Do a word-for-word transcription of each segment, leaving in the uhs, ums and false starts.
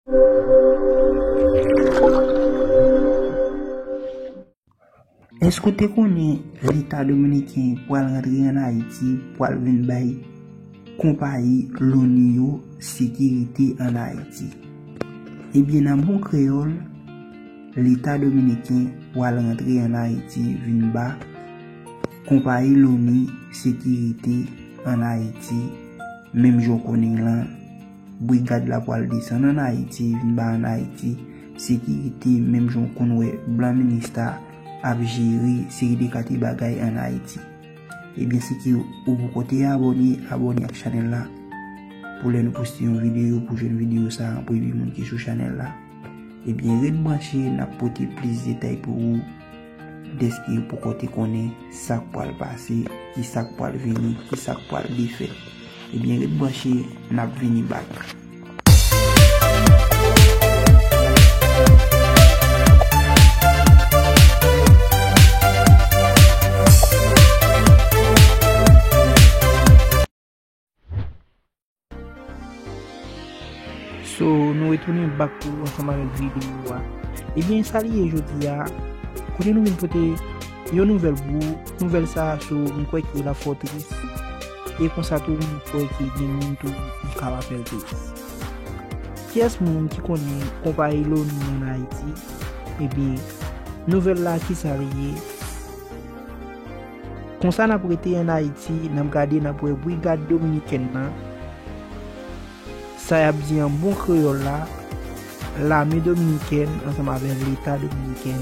Èske w te konnen Leta dominiken pral rantre ann Ayiti, pral vin bay konpayi Loni yo sekirite ann Ayiti? Ebyen, nan bon kreyòl, Leta dominiken pral rantre ann Ayiti vin ba konpayi Loni sekirite ann Ayiti, menm jan w konnen l lan, brigad la pral desann ann Ayiti, vin ba ann Ayiti sekirite, menm jan w konn wè blan minista ap jere seri de kate bagay ann Ayiti. Ebyen, si ke ou poko te abòne, abòne ak chanèl la pou lè nou poste yon videyo, pou jwenn videyo sa a an premye moun ki sou chanèl la. Ebyen, ret branche, n ap pote plis detay pou ou dèske ou poko te konnen sa k pral pase, ki sa k pral vini, ki sa k pral defèt. Ebyen, ret branche, n ap vini back. So, nou retounen back pou ansanm avèk videyo a. Ebyen, sa li ye jodi a, kote nou vin pote yon nouvèl pou ou. Nouvèl sa a, so, m kwè ke l ap fè w tris. E konsa tou, m kwè ke gen moun tou ki kapab fè l tris. Kiyès moun ki konnen konpayi Loni ann Ayiti? Ebyen, nouvèl la, kisa li ye? Konsa n ap rete ann Ayiti, n ap gade, n ap wè brigad dominikèn nan. Sa y ap di an bon kreyòl la, lame dominikèn ansanm avèk Leta dominiken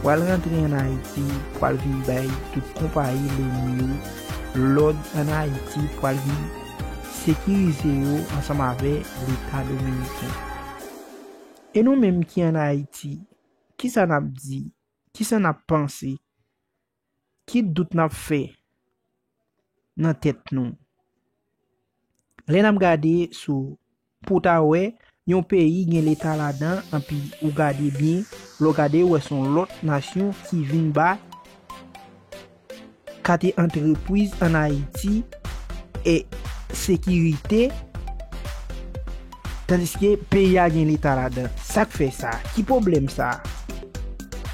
pral rantre ann Ayiti, pral vin bay tout konpayi Loni yo lòd ann Ayiti, pral vin sekirize yo ansanm avèk Leta dominiken. E nou menm ki ann Ayiti, kisa n ap di? Kisa n ap panse? Ki dout n ap fè nan tèt nou? Lè n ap gade sou, pou w ta wè, yon peyi gen Leta ladan, anpi ou gade byen, lè w gade, ou wè se yon lòt nasyon ki vin ba kate antrepriz ann Ayiti e sekirite, tandiske peyi a gen Leta ladan. Sa k fè sa? Ki pwoblèm sa?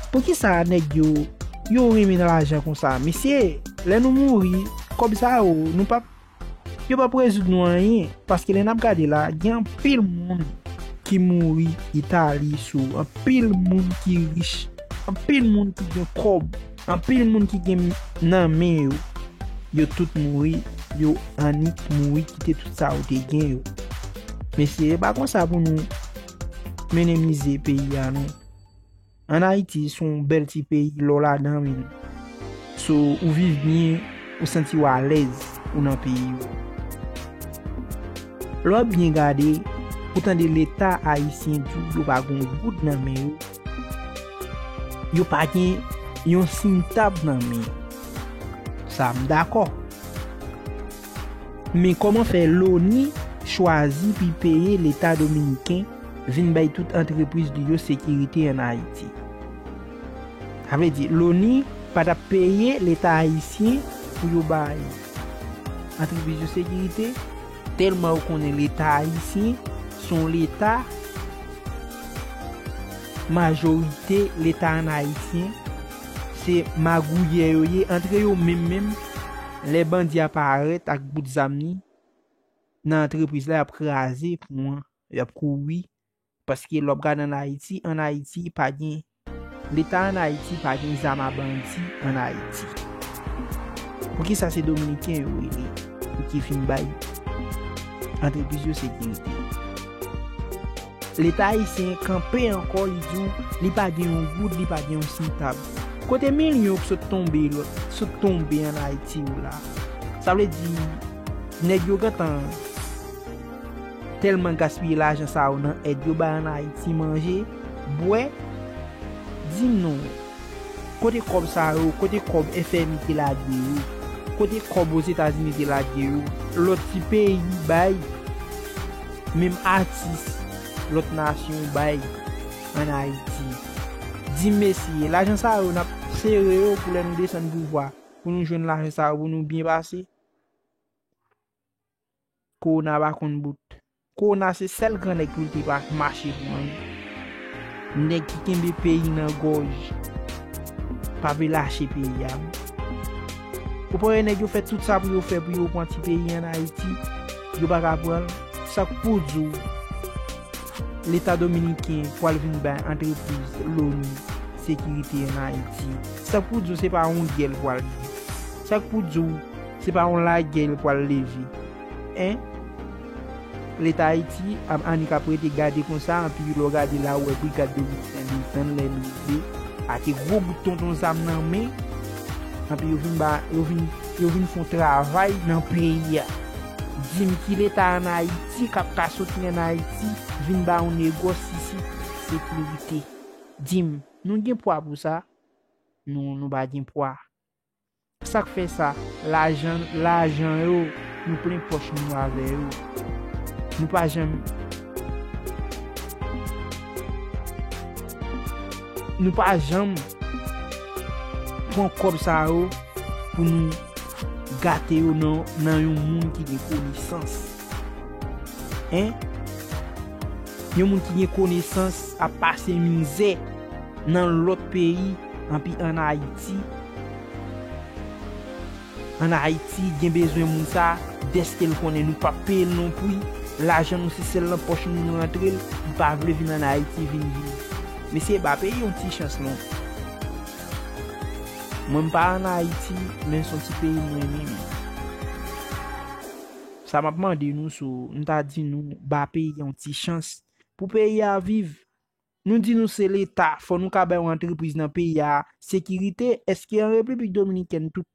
Poukisa nèg yo, yo renmen nan lajan konsa? Mesye, lè nou mouri, kòb sa yo, nou p ap, yo p ap rezoud nou anyen. Paske lè n ap gade la, gen anpil moun ki mouri Itali sou, anpil moun ki rich, anpil moun ki gen kòb, anpil moun ki gen nan men yo. Yo tout mouri, yo annik mouri, kite tout sa yo te gen yo. Mesye, e pa konsa pou nou mennen mize peyi a, non. Ann Ayiti, se yon bèl ti peyi, lè w ladan, men. So, ou viv byen, ou santi w alèz, ou nan peyi w. Lè w ap byen gade, ou tande Leta ayisyen di w yo pa gen yon goud nan men yo, yo pa gen yon sintab nan men yo. Sa, m dakò. Men kòman fè Loni chwazi pou l peye Leta dominiken vin bay tout antrepriz li yo sekirite ann Ayiti? Sa vle di, Loni pa t ap peye Leta ayisyen pou yo bay antrepriz yo sekirite, tèlman yo konnen Leta ayisyen se yon Leta, majorite Leta ann ayisyen, se magouyè yo ye antre yo menm menm. Lè bandi a parèt ak bout zam li nan antrepriz la, y ap kraze pon an, y ap kouri. Paske lè w ap gade ann Ayiti, ann Ayiti pa gen, Leta ann Ayiti pa gen zam a bandi ann Ayiti. Poukisa se Dominiken yo rele pou ki vin bay antrepriz yo sekirite? Leta ayisyen kanpe ankò, li di w li pa gen yon goud, li pa gen yon santab. Kote milyon k sot tonbe, lòt, sot tonbe ann Ayiti yo la? Sa vle di, nèg yo gentan tèlman gaspiye lajan sa yo nan èd yo bay ann Ayiti, manje, bwè. Di m non, kote kòb sa yo, kote kòb F M I te lage yo, kote kòb Ozetazini te lage yo, lòt ti peyi bay, menm atis lòt nasyon bay ann Ayiti? Di m, mesye, lajan sa yo n ap sere yo pou lè nou desann pouvwa, pou nou jwenn lajan sa yo, pou nou byen pase? Kowona pa konn bout. Kowona se sèl gran nèg pou l te pa mache pou anyen. Nèg ki kenbe peyi nan gòj pa vle lache peyi a. Ou pa wè nèg yo fè tout sa pou yo fè pou yo pran ti peyi ann Ayiti, yo pa ka pran l. Sa k pou di w Leta dominiken pral vin bay antrepriz loni sekirite ann Ayiti? Sa k pou di w se pa yon gè l pral gen? Sa k pou di w se pa yon lagè l pral leve? En? Leta Ayiti ap annik ap rete gade konsa, anpi lè w gade la, ou wè Brigad Dominiken desann lè l rive, ake gwo bout tonton zam nan men, anpi yo vin ba, yo vin, yo vin fè yon travay nan peyi a. Di m ki leta ann Ayiti k ap ka soti ann Ayiti vin ba yon negòs isit sekirite? Di m, nou gen pwa pou sa? Nou, nou pa gen pwa. Sa k fè sa? Lajan, lajan yo, nou plen pòch nou avè yo. Nou pa janm, nou pa janm pran kòb sa yo pou nou gate yo nan, nan yon moun ki gen konesans. En? Yon moun ki gen konesans ap pase mizè nan lòt peyi, anpi ann Ayiti. Ann Ayiti, gen bezwen moun sa, dèske l konnen nou p ap peye l non pli, lajan nou se sèl nan pòch nou nou rantre l, li pa vle vin ann Ayiti vin viv. Mesye, ba peyi yon ti chans non. Mwen m pa ann Ayiti, men s on ti peyi m renmen. Sa m ap mande nou sou, m ta di nou, ba peyi a yon ti chans. Pou peyi a viv, nou di nou se leta, fò nou ka bay yon antrepriz nan peyi a sekirite. Èske an Repiblik Dominikèn, tout,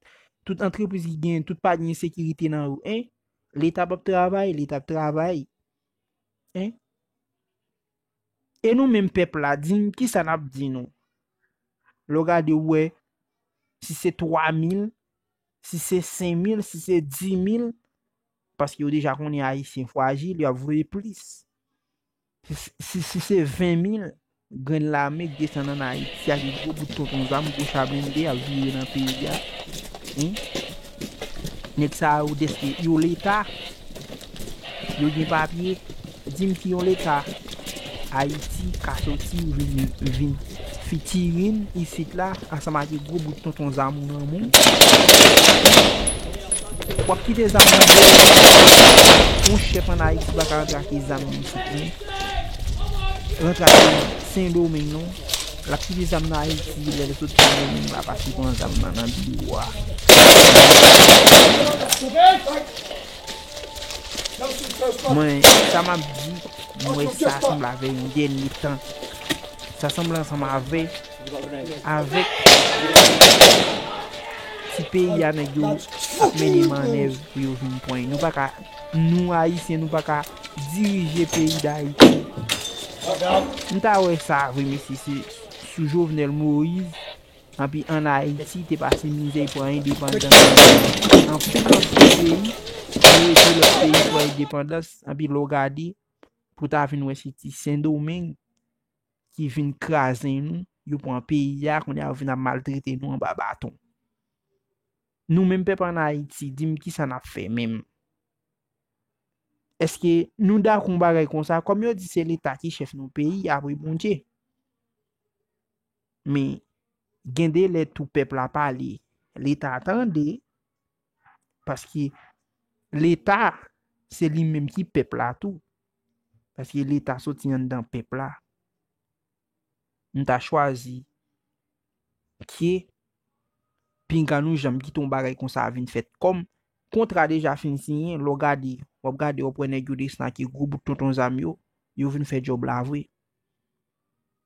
tout antrepriz ki gen, tout pa gen sekirite nan yo, en? Leta p ap travay, leta ap travay. En? E nou menm pèp la, di m kisa n ap di nou? Lè w gade, w wè, si se twa mil, si se senk mil, si se dis mil, paske yo deja konnen Ayisyen frajil, y ap voye plis. Si, si, si se ven mil grenn lame k desann ann Ayiti ak gwo bout tonton zam, gwo cha blende ap vire nan peyi a, en? Nèg sa yo, dèske yo leta, yo gen papye, di m ki yon leta Ayiti ka soti vin, vin fitirin isit la, ansanm ak gwo bout tonton zam ou nan men w. W ap kite zam nan deyò. Yon chèf ann Ayiti pa ka rantre ak zam nan isit, non. Rantre ak Sendomeng, non. L ap kite zam nan Ayiti, lè l sot Sendomeng, l ap pase pran zam nan nan biwo a. Mwen, sa m ap di, mwen, sa sanble avè yon dènye tan. Sa sanble ansanm avè, avèk ti peyi a, nèg yo ap mennen mannèv pou yo vin pran. Nou pa ka, nou Ayisyen, nou pa ka dirije peyi Dayiti. M ta wè sa vre, mesye, se sou Jovenel Moïse. Anpi ann Ayiti, te pase mizè pou endepandans. Anpil lòt peyi, yo ede lòt peyi pou endepandans. Anpi lè w gade, pou ta vin wè se ti Sendomeng ki vin kraze nou, yo pran peyi a, kounye a yo vin ap maltrete nou anba baton. Nou menm pèp ann Ayiti, di m kisa n ap fè menm? Èske nou dakò yon bagay konsa? Kòm yo di se Leta ki chèf nou peyi, apre Bondye. Men, gen de lè tou pèp la pale, Leta tande, paske Leta, se li menm ki pèp la tou. Paske Leta soti anndan pèp la. M ta chwazi ke pinga nou janm kite yon bagay konsa vin fèt. Kòm kontra deja fin siyen, lè w gade, w ap gade, w ap wè nèg yo desann ak gwo bout tonton zam yo, yo vin fè djòb la vre.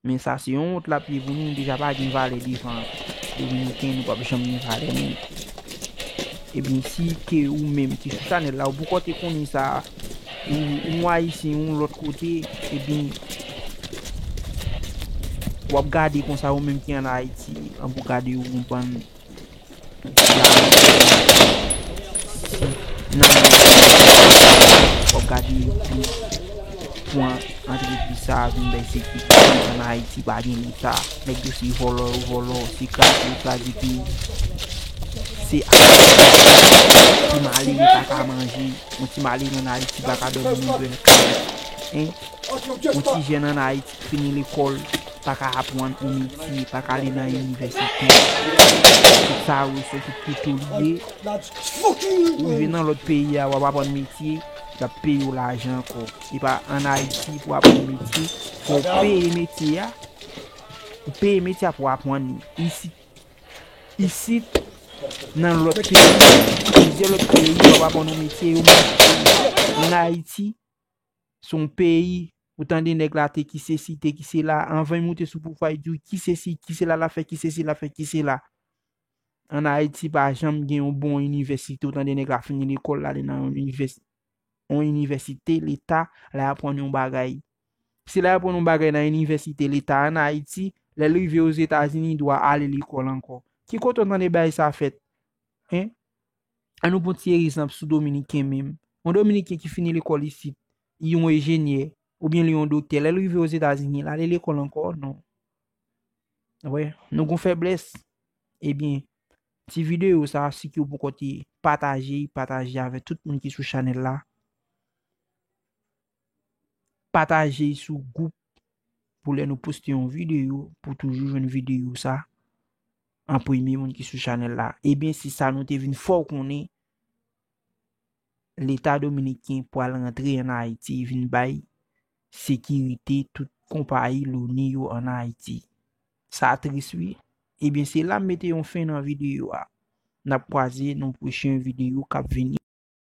Men sa se yon wont l ap ye pou nou, nou deja pa gen valè devan Dominiken, nou p ap janm gen valè menm. Ebyen, si ke ou menm ki sou chanèl la, ou poko te konnen sa, ou, ou Ayisyen, ou lòt kote, ebyen, w ap gade konsa, ou menm ki ann Ayiti, an pou gade ou konprann. Nan w ap gade epi pran antrepriz sa a vin bay sekirite ann Ayiti, pa gen Leta. Nèg yo se vòlò yo vòlò, se kraze yo kraze peyi. Se Ayiti, ti malere pa ka manje, yon ti malere ann Ayiti pa ka dòmi nouvèl kay. Hein? Yon ti jèn ann Ayiti ki fini lekòl pa ka aprann yon metye, pa ka ale nan inivèsite. Tout sa yo se tout pito li ye. Ou rive nan lòt peyi a, w ap aprann metye, y ap peye w lajan ankò. E pa ann Ayiti pou aprann metye, fò w peye metye a. Ou peye metye a pou w aprann li. Isit, isit, nan lòt peyi, plizyè lòt peyi, w ap aprann yon metye, yo manje. Ann Ayiti, se yon peyi, ou tande nèg la te ki sesi, te ki sela, anvan l monte sou pouvwa, li di w ki sesi, ki sela l ap fè, ki sesi l ap fè, ki sela. Ann Ayiti, pa janm gen yon bon inivèsite, ou tande nèg la fini lekòl, l ale nan yon inivès-, yon inivèsite leta, l al aprann yon bagay. Si l al aprann yon bagay nan inivèsite leta ann Ayiti, lè l rive Ozetazini, li dwe ale lekòl ankò. Ki kote w tande bagay sa fèt? Hein? An nou pran ti egzanp sou Dominiken menm. Yon Dominiken ki fini lekòl isit, li yon enjenyè, oubyen li yon doktè, lè l rive Ozetazini, l ale lekòl ankò? Non. Wè, nou gon fèblès. Ebyen, ti videyo sa, si ke w poko te pataje, pataje avèk tout moun ki sou chanèl la. Pataje sou gwoup pou lè nou poste yon videyo, pou toujou jwenn videyo sa an premye moun ki sou chanèl la. Ebyen, se sa nou te vin fè w konnen, Leta dominiken pral rantre ann Ayiti, vin bay sekirite tout konpayi loni yo ann Ayiti. Sa tris, wi. Ebyen, se la m mete yon fen nan videyo a. N ap kwaze nan pwochen videyo k ap vini.